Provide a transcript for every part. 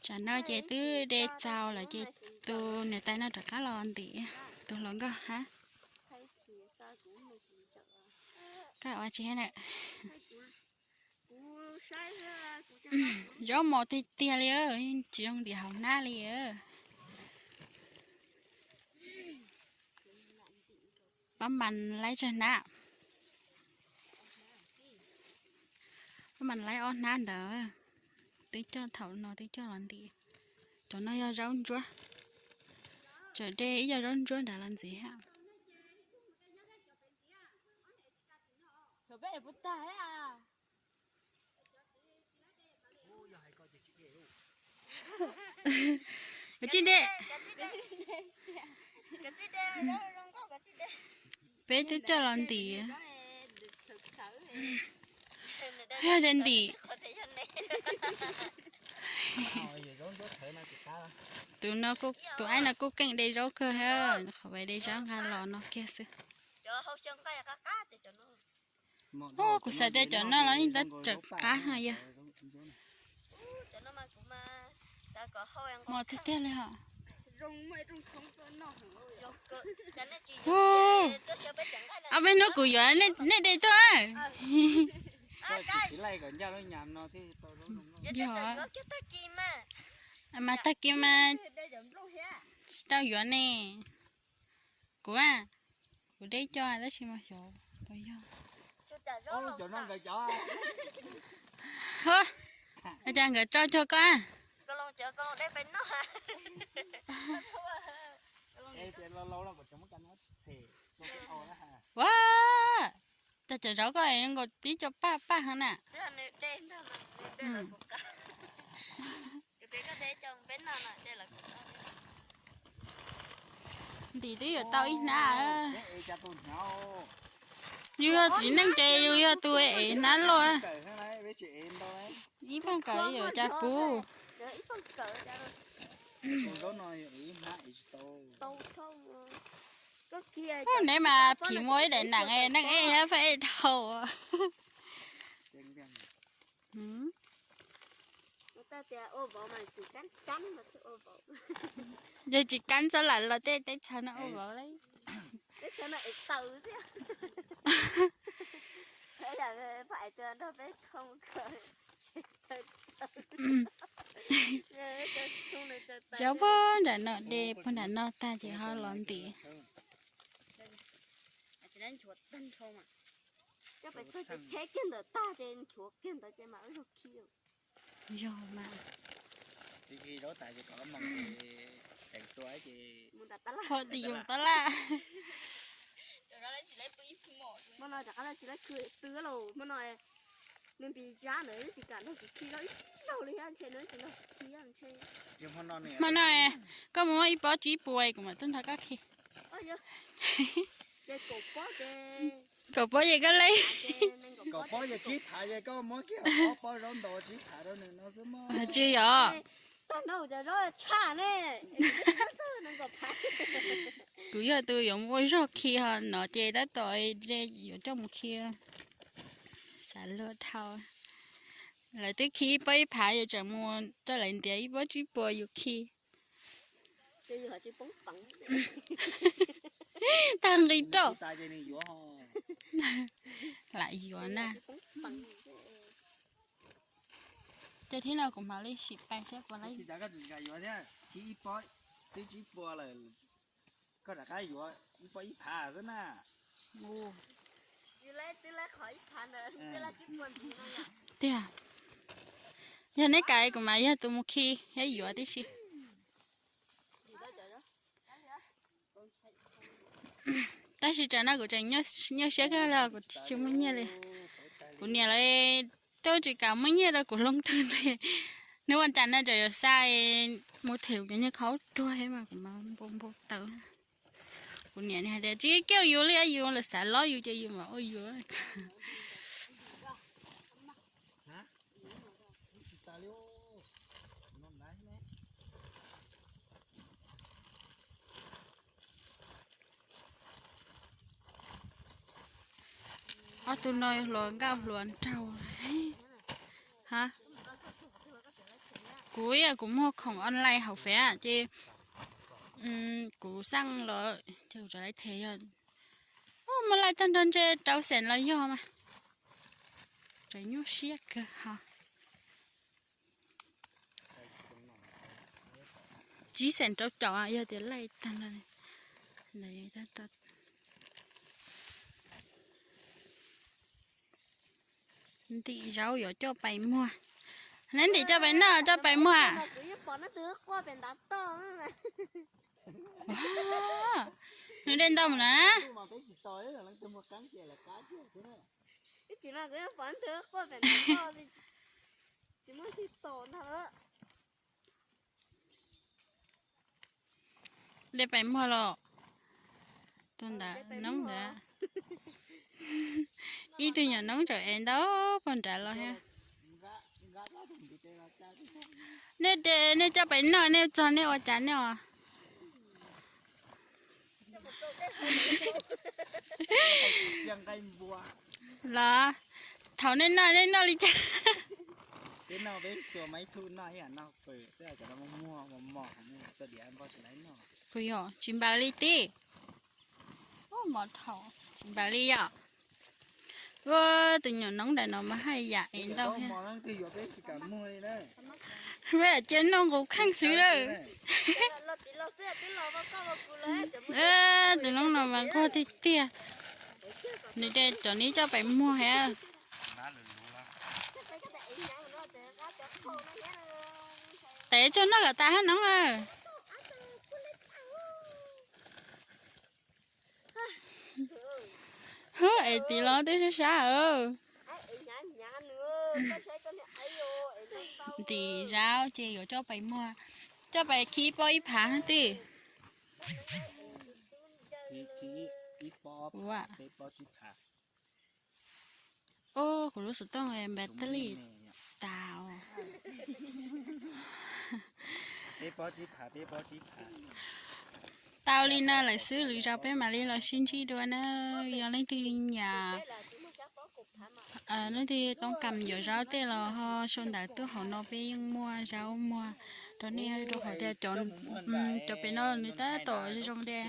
Tsam no ces twb de txaus lawm ces tus niam tais no rov qab los ntim tus hluas nkauj hab. Koj ua tsi na? Zaub mos tiag tiag li, tsis zoo ntim hauv hnab li. Pab mas laib tsawg hnab? Pab mas laib ob hnab ntawd. Twb coj thaum no twb coj los ntim. Cov no yog zaub ntsuab. Tseem de ib co zaub ntsuab nrad los ntxiv hab. Kav tsij de. Peb twb coj los ntim. Yog tias ntim. Tus no, tus aib no kuj keej de zaub kawg hab, qhov de zaub nqa los no kiag xwb. Kuv xav tias cov no los yeej tab tsawm qab yog. Mos tiag tiag li hos. Ob peb hnub kuv yuav nej de tuaj. Mas tag kis mas tsis tau yuav ne. Kuv a, kuv de coj tab sis mas xyov puas yog. Cas nkawd tso cuag koj a? Ua, cas cov zaub koj nkaus tib co paj paj heev na. Ntim twb yuav tau ib hnab. Yus yog txiv neej ces yus yog tus ev hnab loj. Ib pawg kawm yuav cas puv. Neb mas phim muaj ib daim neem neej ej thiab pheej ej dhau. Yog tsis kab txhob lam los tej teb chaws no ua vauv lawm. Cov puag nram no de puag nram no tag ces ho los ntim. Yog mas. Ho tim yus tab laj. Hmo no koj mus muab ib pob tsib puas kuv mam tuaj nrog koj khi. Kaum pob ces koj leej. Tsis yog. Kuv yog tus yuav mus ua zog khi ho no ces tab tom yuav coj mus khi. Xav luag dhau. Lawv twb khi ib pob ib phav, yus tseem mus rau lawv ntiav ib pob tsib puas yus khi. Tag nqi rau. Lam yuav na. Ces thib no kuv mam li sim pais saib puas laib. Khi ib pob twb tsib puas lawm, koj rov qab yuav ib pob ib phav xwb na. Tiag, yog neb kam kuv mas yog tus mus khi thiab yuav tib si. Tab sis tam no kuv tseem nyuaj siab kawg li, kuv tsis muaj nyiaj li. Kuv niam lawv twb tsis kam muab nyiaj rau kuv loo twg li. Hnub ua cas no tseem yuav xa mus them kuv cov niag khau ruag thiab mas kuv mas npau npau taws. Kuv niam hais tias tsis kiaj yus li, yus lawv xav lob yus ces yus mam ua yus. Ob tug no hluas nkauj hluas nraug. Ha, Kuv, kuv muag khoom online hauv Fev ces kuv xaj los ces kuv tso laib them yog, muaj laij tag nrho ntshe rau xees los yog mas. Tseem nyuaj siab kawg ho. Tsib xees rau caum yog tias laij tag nrho. Ntim zaub yuav coj pais muag. Neb ntim coj pais noj coj pais muag. Nws de ntau mus na. De pais muag los. Tus ntawd noob ntawd. Ib tug nyuam noob tseem ev ntau pog nrad los thiab. Nej de, nej coj pais noj, nej txog nej ua cas nej os? Los, thaum nej noj, nej noj li cas? Kuv yog tsis npaws li tib. Tsis npaws li yom. Ua tus nyuam noob ntawm no mas haj yam ev ntau thiab. Cia noj nqus kheej xwb lawm. Tus noob no mas nquag tiag tiag. Nws de cov neb coj pais muag thiab. Tev tsuag noj kom tas hab noob. Hub, es tiv los twb sab sab. Ntim zaub ces yuav coj pais muag, coj pais khi pob ib phav twb. Ub, kuv lub xov tooj npaj teb li tas. Tau li no lawm xwb, lwm zaus peb mam li los sib ntsib dua na. Yog leej twg nyiam, leej twg toob kas yuav zaub tej los ho sau ntawv tuaj hauv no, peb yeej muaj zaub muag rau nej, rau qhov tias cov pem no nws tab tom zoo de.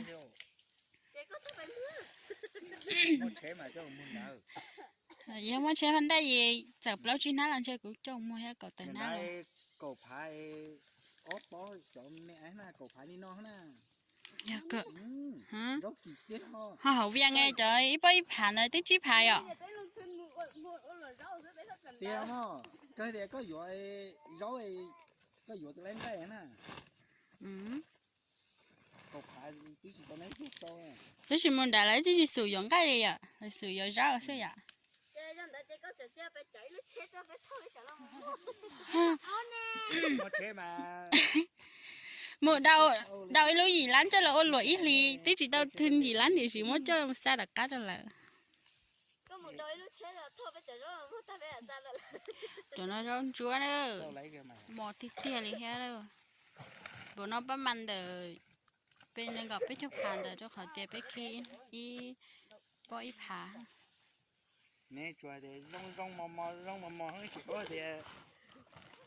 Yog muaj tsheb Honda es txawm plaub tsib hnab los ntshe kuv coj muag thiab kaum tawm hnab los. Yog kawm. Ho hauv Vias cov ib pob ib phav ntawd twb tsib phav yom. Tab sis mus nrad lawv twb tsis xum yuav nqaij li yom, lawv xum yuav zaub xwb yom. Mus dau ib lub yim lab coj los ua luam ib hlis, twb tsis tau thwj yim lab tiam sis muab coj xa rov qab rau lawm. Cov no zaub ntsuab na, mos tiag tiag li thiab. Npaum no pab mas ntawm peb nees nkaum peb caug phav ntawd rau qhov tias peb khi ib pob ib phav. Neb tsuas tias zoo zoo mos mos zoo mos mos tsis paub tias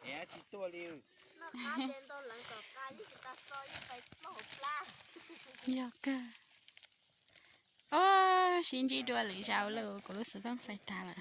es tsis tuaj li. Yog kawg. Os, sib ntsib dua lwm zaus lawm, kuv lub xov tooj fais tas lawm.